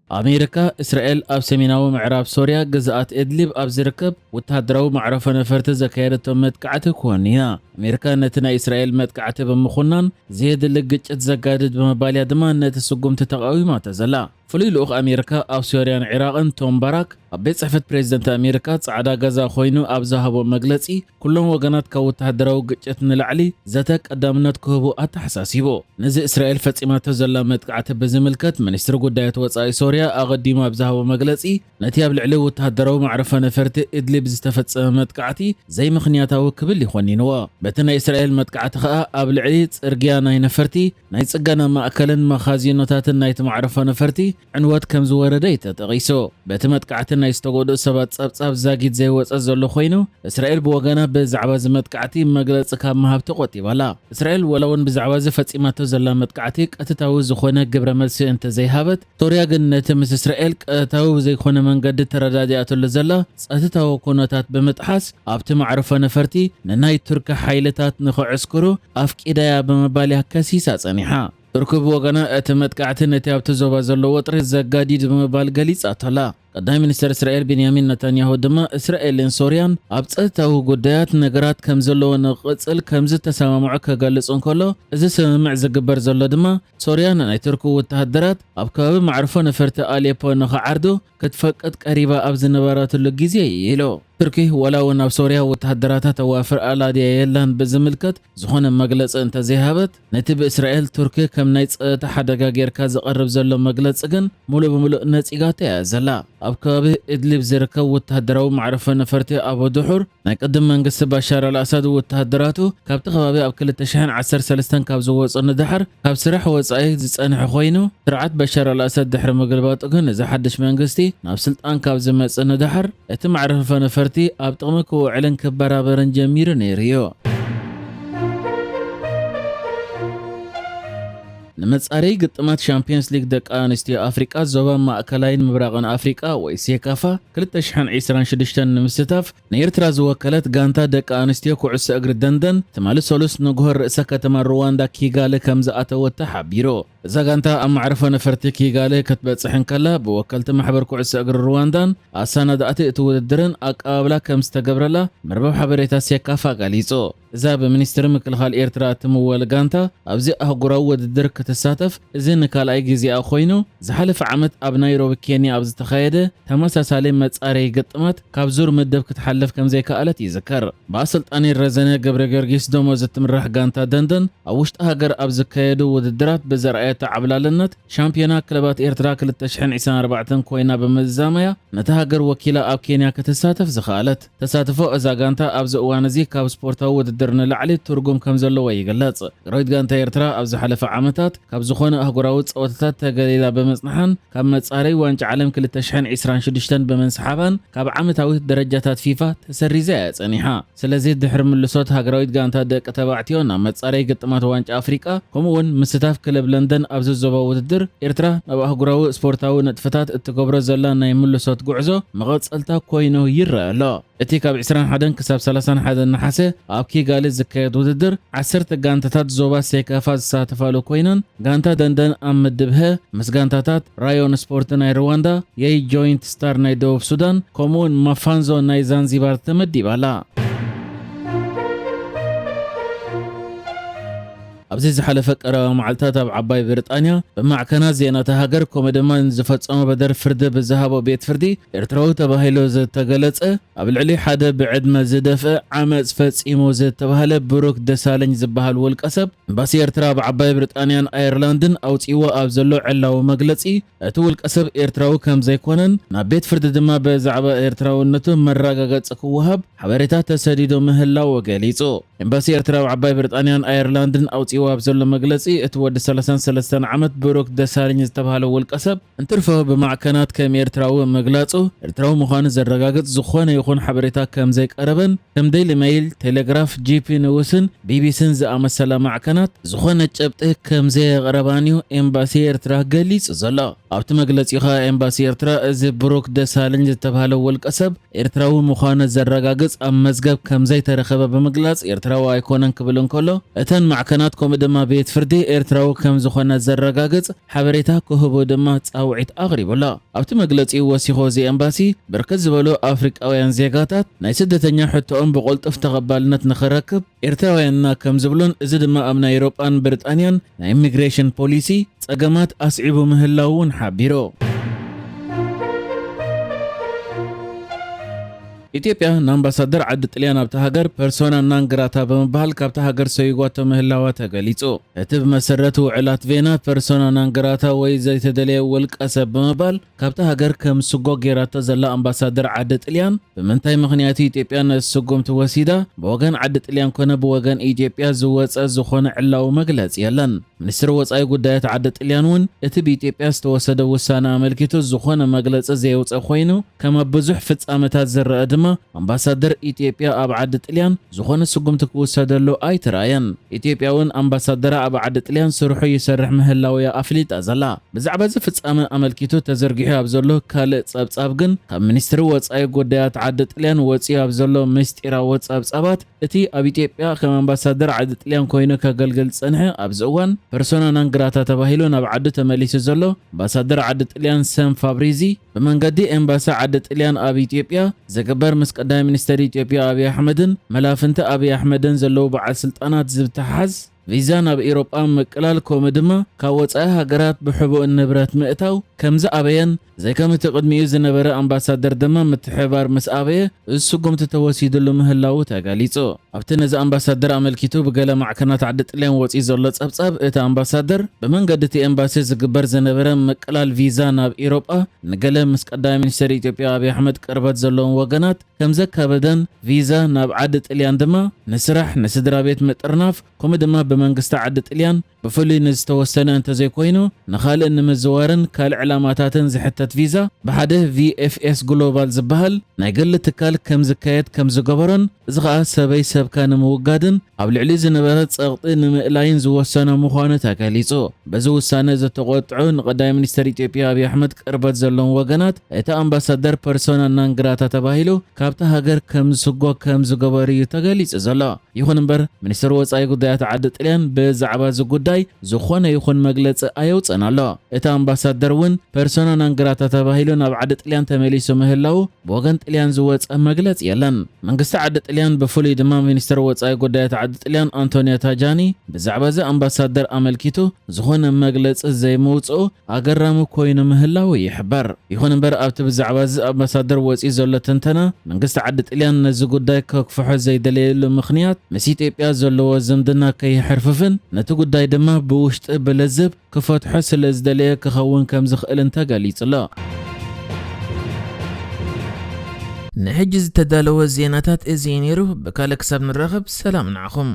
ኣሜሪካ፣ እስራኤል ኣብ ሰሜናዊ ምዕራብ ሶርያ ግዝኣት ኢድሊብ ኣብ ዝርከብ ወተሃደራዊ መዕረፎ ነፈርቲ ዘካየደቶ መጥቃዕቲ ኮኒና። ኣሜሪካ ነቲ ናይ እስራኤል መጥቃዕቲ ብምኹናን፣ ዘየድሊ ግጭት ዘጋድድ ብምባል እያ ድማ ነቲ ስጉምቲ ተቓዊማቶ ዘላ። ፍሉይ ልኡኽ ኣሜሪካ ኣብ ሶርያን ዒራቕን ቶም ባራክ፣ ኣብ ቤት ጽሕፈት ፕሬዚደንት ኣሜሪካ ጻዕዳ ገዛ ኮይኑ ኣብ ዝሃቦ መግለጺ፣ ኩሎም ወገናት ካብ ወተሃደራዊ ግጭት ንላዕሊ ዘተ ቀዳምነት ክህቡ ኣተሓሳሲቡ። ነዚ እስራኤል ፈጺማቶ ዘላ መጥቃዕቲ ብዝምልከት፣ ሚኒስትሪ ጉዳያት ወጻኢ ሶርያ ኣቐዲሙ ኣብ ዝሃቦ መግለጺ፣ ነቲ ኣብ ልዕሊ ወተሃደራዊ መዕረፎ ነፈርቲ ኢድሊብ ዝተፈጸመ መጥቃዕቲ ዘይምኽንያታዊ ክብል እዩ ኮኒንዎ። በቲ ናይ እስራኤል መጥቃዕቲ ከኣ ኣብ ልዕሊ ጽርግያ ናይ ነፈርቲ፣ ናይ ጽገና ማእከልን መኻዚኖታትን ናይቲ መዕረፎ ነፈርቲ ዕንወት ከም ዝወረደ እዩ ተጠቒሱ። በቲ መጥቃዕቲ ናይ ዝተጎድኡ ሰባት ጸብጻብ ዛጊት ዘይወጸ ዘሎ ኮይኑ፣ እስራኤል ብወገና ብዛዕባ እዚ መጥቃዕቲ መግለጺ ካብ ምሃብ ተቖጢባ ኣላ። እስራኤል ወላ እውን ብዛዕባ እዚ ፈጺማቶ ዘላ መጥቃዕቲ ቀጥታዊ ዝኾነ ግብረ መልሲ እንተዘይሃበት፣ ሶርያ ግን ነቲ ምስ እስራኤል ቀጥታዊ ብዘይኮነ መንገዲ ተረዳዲኣትሉ ዘላ ጸጥታዊ ኩነታት ብምጥሓስ፣ ኣብቲ መዕረፎ ነፈርቲ ንናይ ቱርኪ ሓይልታት ንኸዕስክሩ ኣፍቂዳያ ብምባል እያ ከሲሳ ጸኒሓ። ቱርኪ ብወገና፣ እቲ መጥቃዕቲ ነቲ ኣብቲ ዞባ ዘሎ ወጥሪ ዘጋዲድ ብምባል ገሊጻቶ ኣላ። ቀዳማይ ሚኒስተር እስራኤል ቤንያሚን ነታንያሁ ድማ፣ እስራኤልን ሶርያን ኣብ ጸጥታዊ ጉዳያት ነገራት ከም ዘለወን ንኽቕጽል ከም ዝተሰማምዑ ክገልጽ እንከሎ፣ እዚ ስምምዕ ዝግበር ዘሎ ድማ፣ ሶርያ ንናይ ቱርኪ ወተሃደራት ኣብ ከባቢ መዕርፎ ነፈርቲ ኣሌፖ ንኽዓርዱ ክትፈቅድ ቀሪባ ኣብ ዝነበረትሉ ግዜ እዩ ኢሉ። ቱርኪ ዋላ እውን ኣብ ሶርያ ወተሃደራታ ተዋፍር ኣላ ድያ የላን ብዝምልከት ዝኾነ መግለጺ እንተዘይሃበት፣ ነቲ ብእስራኤል ቱርኪ ከም ናይ ጸጥታ ሓደጋ ጌርካ ዝቐርብ ዘሎ መግለጺ ግን ሙሉእ ብሙሉእ ነጺጋቶ እያ ዘላ። ኣብ ከባቢ እድሊብ ዝርከብ ወተሃደራዊ መዕረፎ ነፈርቲ ኣቡ ድሑር፣ ናይ ቅድም መንግስቲ ባሻር ኣልኣሳድ ወተሃደራቱ ካብቲ ከባቢ ኣብ ክልተ ሽሕን ዓሰርተ ሰለስተን ካብ ዝወጹ ንድሓር ካብ ስራሕ ወጻኢ ዝጸንሐ ኮይኑ፣ ስርዓት ባሻር ኣልኣሳድ ድሕሪ ምግልባጡ ግን፣ እዚ ሓድሽ መንግስቲ ናብ ስልጣን ካብ ዝመጽእ ንድሓር እቲ መዕረፎ ነፈርቲ ኣብ ጥቕሚ ክውዕልን ክበራበርን ጀሚሩ ነይሩ እዩ። ንመጻረዪ ግጥማት ሻምፒዮንስ ሊግ ደቂ ኣንስትዮ ኣፍሪቃ ዞባ ማእከላይን ምብራቕን ኣፍሪቃ ወይ ሴካፋ ክልተ ሽሕን ዕስራን ሽዱሽተን ንምስታፍ ንኤርትራ ዝወከለት ጋንታ ደቂ ኣንስትዮ ኩዕሶ እግሪ ደንደን ትማሊ ሰሉስ ንግሆ ርእሰ ከተማ ሩዋንዳ ኪጋሊ ከም ዝኣተወት ተሓቢሩ። እዛ ጋንታ ኣብ መዕረፎ ነፈርቲ ኪጋሊ ክትበጽሕ እንከላ፣ ብወከልቲ ማሕበር ኩዕሶ እግሪ ሩዋንዳን ኣሰናዳእቲ እቲ ውድድርን ኣቀባብላ ከም ዝተገብረላ መርበብ ሓበሬታ ሴካፋ ገሊጹ። እዛ ብሚኒስትሪ ምክልኻል ኤርትራ እትምወል ጋንታ ኣብዚ ኣህጉራዊ ውድድር ክትሳተፍ እዚ ንካልኣይ ግዜኣ ኮይኑ፣ ዝሓለፈ ዓመት ኣብ ናይሮቢ ኬንያ ኣብ ዝተኻየደ ተመሳሳሊ መጻረዪ ግጥማት ካብ ዙር ምድብ ክትሓልፍ ከም ዘይከኣለት ይዝከር። ብኣሰልጣኒ ረዘነ ገብረ ጊዮርጊስ ደሞዝ እትምራሕ ጋንታ ደንደን ኣብ ውሽጢ ሃገር ኣብ ዝካየዱ ውድድራት ብዘርኣየቶ ዓብላልነት ሻምፒዮና ክለባት ኤርትራ ክልተ ሽሕን ዕስራን ኣርባዕተን ኮይና ብምዝዛም እያ ነታ ሃገር ወኪላ ኣብ ኬንያ ክትሳተፍ ዝኸኣለት። ተሳትፎ እዛ ጋንታ ኣብዚ እዋን እዚ ካብ ስፖርታዊ ውድድር ንላዕሊ ትርጉም ከም ዘለዎ ይግለጽ። ሃገራዊት ጋንታ ኤርትራ ኣብ ዝሓለፈ ዓመታት ካብ ዝኾነ ኣህጉራዊ ጸወታታት ተገሊላ ብምጽንሓን ካብ መጻረይ ዋንጫ ዓለም ክልተ ሽሕን ዕስራን ሽዱሽተን ብምንስሓባን ካብ ዓመታዊ ደረጃታት ፊፋ ተሰሪዛ እያ ጸኒሓ። ስለዚ ድሕሪ ምልሶት ሃገራዊት ጋንታ ደቂ ተባዕትዮ ናብ መጻረይ ግጥማት ዋንጫ ኣፍሪቃ ከምኡ እውን ምስታፍ ክለብ ለንደን ኣብዚ ዞባ ውድድር ኤርትራ ናብ ኣህጉራዊ ስፖርታዊ ንጥፈታት እትገብሮ ዘላ ናይ ምልሶት ጉዕዞ መቐጸልታ ኮይኑ ይረአ ኣሎ። እቲ ካብ ዕስራን ሓደን ክሳብ ሰላሳን ሓደን ነሓሰ ኣብ ኪጋሊ ዝካየድ ውድድር፣ ዓሰርተ ጋንታታት ዞባ ሴካፋ ዝሳተፋሉ ኮይነን፣ ጋንታ ደንደን ኣብ ምድብ ሀ ምስ ጋንታታት ራዮን ስፖርት ናይ ሩዋንዳ፣ የይ ጆይንት ስታር ናይ ደቡብ ሱዳን፣ ከምኡውን ማፋንዞ ናይ ዛንዚባር ተመዲባ ኣላ። ኣብዚ ዝሓለፈ ቀረባ መዓልታት ኣብ ዓባይ ብሪጣንያ ብማዕከናት ዜና እታ ሃገር ከምኡ ድማ ንዝፈጸሞ በደል ፍርዲ ብዝሃቦ ቤት ፍርዲ ኤርትራዊ ተባሂሉ ዝተገለጸ ኣብ ልዕሊ ሓደ ብዕድመ ዝደፍአ ዓመጽ ፈጺሙ ዝተባህለ ብሩክ ደሳለኝ ዝበሃል ውልቀ ሰብ፣ ኤምባሲ ኤርትራ ኣብ ዓባይ ብሪጣንያን ኣየርላንድን ኣውጺእዎ ኣብ ዘሎ ዕላዊ መግለጺ፣ እቲ ውልቀ ሰብ ኤርትራዊ ከም ዘይኮነን ናብ ቤት ፍርዲ ድማ ብዛዕባ ኤርትራውነቱ መረጋገጺ ክወሃብ ሓበሬታ ተሰዲዱ ምህላዉ ገሊጹ። ኤምባሲ ኤርትራ ኣብ ዓባይ ብሪጣንያን ኣየርላንድን ኣውጺእዎ ኣብ ዘሎ መግለጺ፣ እቲ ወዲ ሰላሳን ሰለስተን ዓመት ብሩክ ደሳለኝ ዝተባህለ ውልቀ ሰብ፣ እንትርፎ ብማዕከናት ከም ኤርትራዊ ምግላጹ፣ ኤርትራዊ ምዃኑ ዘረጋግጽ ዝኾነ ይኹን ሓበሬታ ከም ዘይቀረበን፣ ከም ዴይሊ ሜይል፣ ቴሌግራፍ፣ ጂ ፒ ኒውስን ቢ ቢ ሲን ዝኣመሰላ ማዕከናት ዝኾነ ጭብጢ ከም ዘየቕረባን እዩ ኤምባሲ ኤርትራ ገሊጹ ዘሎ። ኣብቲ መግለጺኡ ከኣ ኤምባሲ ኤርትራ እዚ ብሩክ ደሳለኝ ዝተባህለ ውልቀ ሰብ ኤርትራዊ ምዃኑ ዘረጋግጽ ኣብ መዝገብ ከም ዘይተረኸበ ብምግላጽ፣ ኤርትራዊ ኣይኮነን ክብል እንከሎ፣ እተን ማዕከናት ከምኡ ድማ ቤት ፍርዲ ኤርትራዊ ከም ዝኾነ ዘረጋግጽ ሓበሬታ ክህቡ ድማ ጻውዒት ኣቕሪቡ ኣሎ። ኣብቲ መግለጺኡ ወሲኹ፣ እዚ ኤምባሲ ብርክት ዝበሉ ኣፍሪቃውያን ዜጋታት ናይ ስደተኛ ሕቶኦም ብቕልጡፍ ተቐባልነት ንኽረክብ ኤርትራውያንና ከም ዝብሉን፣ እዚ ድማ ኣብ ናይ ኤውሮጳን ብሪጣንያን ናይ ኢሚግሬሽን ፖሊሲ ጸገማት ኣስዒቡ ምህላዉ እውን ሓቢሩ። ኢትዮጵያ ንኣምባሳደር ዓዲ ጥልያን ኣብታ ሃገር ፐርሶና ናን ግራታ ብምባል ካብታ ሃገር ሰይጓቶ ምህላዋ ተገሊጹ። እቲ ብመሰረት ውዕላት ቬና ፐርሶና ናን ግራታ ወይ ዘይተደለየ ውልቀ ሰብ ብምባል ካብታ ሃገር ከም ስጎ ጌራቶ ዘላ ኣምባሳደር ዓዲ ጥልያን፣ ብምንታይ ምኽንያት ኢትዮጵያ ነዚ ስጉምቲ ወሲዳ? ብወገን ዓዲ ጥልያን ኮነ ብወገን ኢትዮጵያ ዝወጸ ዝኾነ ዕላዊ መግለጺ የለን። ሚኒስትሪ ወጻኢ ጉዳያት ዓዲ ጥልያን እውን እቲ ብኢትዮጵያ ዝተወሰደ ውሳነ ኣመልኪቱ ዝኾነ መግለጺ ዘየውጸ ኮይኑ፣ ከም ኣብ ብዙሕ ፍጻመታት ዝረአ ድማ ኣምባሳደር ኢትዮጵያ ኣብ ዓዲ ጥልያን ዝኾነ ስጉምቲ ክውሰደሉ ኣይተራእየን። ኢትዮጵያ እውን ኣምባሳደራ ኣብ ዓዲ ጥልያን ስርሑ ይሰርሕ ምህላውያ ኣፍሊጣ ዘላ። ብዛዕባ እዚ ፍጻመ ኣመልኪቱ ተዘርጊሑ ኣብ ዘሎ ካልእ ጸብጻብ ግን፣ ካብ ሚኒስትሪ ወጻኢ ጉዳያት ዓዲ ጥልያን ወጺኡ ኣብ ዘሎ ምስጢራዊ ጸብጻባት፣ እቲ ኣብ ኢትዮጵያ ከም ኣምባሳደር ዓዲ ጥልያን ኮይኑ ከገልግል ዝጸንሐ፣ ኣብዚ እዋን ፐርሶና ናን ግራታ ተባሂሉ ናብ ዓዱ ተመሊሱ ዘሎ ኣምባሳደር ዓዲ ጥልያን ሰም ፋብሪዚ፣ ብመንገዲ ኤምባሲ ዓዲ ጥልያን ኣብ ኢትዮጵያ ዝግበር ምስ ቀዳማይ ሚኒስተር ኢትዮጵያ ኣብይ ኣሕመድን መላፍንቲ ኣብይ ኣሕመድን ዘለዉ በዓል ስልጣናት ዝብተሓዝ ቪዛ ናብ ኤውሮጳ ምቅላል፣ ከምኡ ድማ ካብ ወጻኢ ሃገራት ብሕቡእ ንብረት ምእታው ከም ዝኣበየን፣ ዘይከም እቲ ቅድሚኡ ዝነበረ ኣምባሳደር ድማ ምትሕብባር ምስ ኣበየ፣ እዚ ስጉምቲ ተወሲድሉ ምህላዉ ተገሊጹ። ኣብቲ ነዚ ኣምባሳደር ኣመልኪቱ ብገለ ማዕከናት ዓዲ ጥልያን ወጺኡ ዘሎ ጸብጻብ፣ እቲ ኣምባሳደር ብመንገዲ እቲ ኤምባሲ ዝግበር ዝነበረ ምቅላል ቪዛ ናብ ኤውሮጳ ንገለ ምስ ቀዳማይ ሚኒስተር ኢትዮጵያ ኣብይ ኣሕመድ ቅርበት ዘለዎም ወገናት ከም ዘካበደን፣ ቪዛ ናብ ዓዲ ጥልያን ድማ ንስራሕ፣ ንስድራ ቤት ምጥርናፍ፣ ከምኡ ድማ ብመንግስቲ ዓዲ ጥልያን ብፍሉይ ንዝተወሰነ እንተዘይኮይኑ፣ ንኻልእ ንምዝዋርን ካልእ ዕላማታትን ዝሕተት ቪዛ ብሓደ ቪ ኤፍ ኤስ ግሎባል ዝበሃል ናይ ግሊ ትካል ከም ዝካየድ ከም ዝገበሮን፣ እዚ ኸኣ ሰበይ ሰብካ ንምውጋድን ኣብ ልዕሊ ዝነበረ ጸቕጢ ንምእላይን ዝወሰነ ምዃኑ ተገሊጹ። በዚ ውሳነ ዝተቖጥዑ ንቀዳማይ ሚኒስተር ኢትዮጵያ ኣብይ ኣሕመድ ቅርበት ዘለዎም ወገናት፣ እቲ ኣምባሳደር ፐርሶና ናን ግራታ ተባሂሉ ካብታ ሃገር ከም ዝስጎ ከም ዝገበሩ እዩ ተገሊጹ ዘሎ። ይኹን እምበር፣ ሚኒስትሪ ወጻኢ ጉዳያት ዓዲ ጥልያን ብዛዕባ እዚ ጉዳይ ዝኾነ ይኹን መግለጺ ኣየውጽእን ኣሎ። እቲ ኣምባሳደር እውን ፐርሶና ናን ግራታ ተባሂሉ ናብ ዓዲ ጥልያን ተመሊሱ ምህላዉ ብወገን ጥልያን ዝወጸ መግለጺ የለን። መንግስቲ ዓዲ ጥልያን፣ ብፍሉይ ድማ ሚኒስትሪ ወጻኢ ጉዳያት ዓዲ ጥልያን ኣንቶኒዮ ታጃኒ፣ ብዛዕባ እዚ ኣምባሳደር ኣመልኪቱ ዝኾነ መግለጺ ዘይምውጽኡ ኣገራሚ ኮይኑ ምህላዉ ይሕበር። ይኹን እምበር፣ ኣብቲ ብዛዕባ እዚ ኣምባሳደር ወጺኡ ዘሎ ትንተና፣ መንግስቲ ዓዲ ጥልያን ነዚ ጉዳይ ከግፍሖ ዘይደለየሉ ምኽንያት፣ ምስ ኢትዮጵያ ዘለዎ ዝምድና ከይሕርፍፍን ነቲ ጉዳይ ድማ ብውሽጢ ብለዝብ ክፈትሖ ስለ ዝደለየ ክኸውን ከም ዝኽእልን ተገሊጹ ኣሎ። ንሕጂ ዝተዳለወ ዜናታት እዚ እዩ ነይሩ። ብካልእ ክሳብ ንራኸብ፣ ሰላም ንዓኹም።